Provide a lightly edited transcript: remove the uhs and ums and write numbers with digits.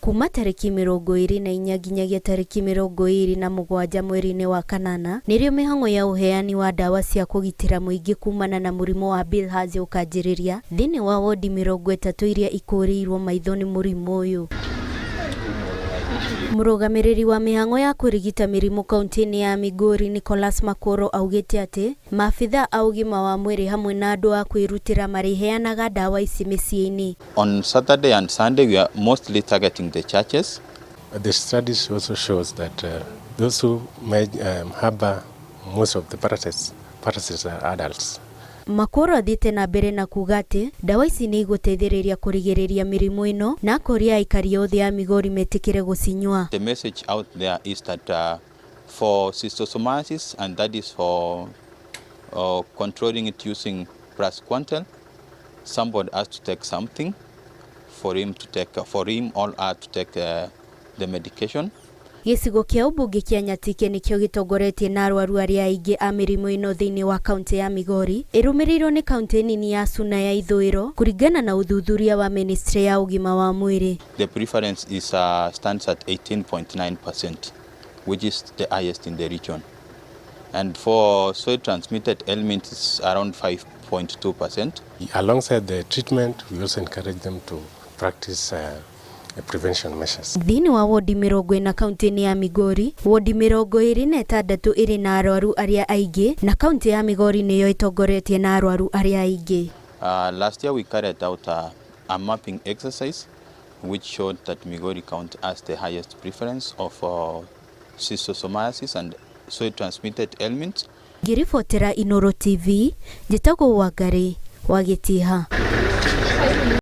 Kuma tarĩki 24 nginyagia tarĩki 27 mweri-inĩ wa kanana nĩrĩo mĩhang'o ya ũheani wa ndawa cia kũgitĩra mũingĩ kumana na mũrimũ wa bilharzia ũkanjĩrĩria thĩinĩ wa wondi 30 iria ikũrĩirwo maitho nĩ mũrimũ ũyũ. Mũrũgamĩrĩri wa mĩhang'o ya kũrigita mĩrimũ kaunti-inĩ ya Migori Nicholas Makoro augĩte atĩ maabithaa a ũgima wa mwĩrĩ hamwe na andũ a kwĩrutĩra marĩheanaga ndawa ici mĩciĩ-inĩ. On Saturday and Sunday, we are mostly targeting the churches. The studies also shows that those who may harbor most of the parasites are adults. Makoro athiĩte na mbere na kuga atĩ ndawa ici nĩ igũteithĩrĩria kũrigĩrĩria mĩrimũ ĩno na akoria aikari othe a Migori metĩkĩre gũcinyua. The message out there is that for schistosomiasis, and that is for controlling it using praziquantel, somebody has to take something for him to take, for him or her to take the medication. Gĩcigo kĩa ũmbunge kĩa Nyatike nĩkĩo gĩtongoretie na arwaru arĩa aingĩ a mĩrimũ ĩno thĩinĩ wa kaunti ya Migori, ĩrũmĩrĩirwo nĩ kaunti nini ya Suna ya Ithũĩro, kũringana na ũthuthuria wa ministry ya ũgima wa mwĩrĩ. The prevalence is stands at 18.9%, which is the highest in the region. And for soil transmitted helminths, it's around 5.2%. Alongside the treatment, we also encourage them to practice prevention measures. Thĩinĩ wa wondi 40 kaunti-inĩ ya Migori, wondi 26 ĩrĩ na arwaru arĩa aingĩ na kaunti ya Migori nĩyo ĩtongoretie na arwaru arĩa aingĩ. Last year we carried out a mapping exercise which showed that Migori County has the highest prevalence of schistosomiasis and soil transmitted helminths. Ngĩribotera Inoro TV, njĩtagwo Wangari wa Gĩtiha.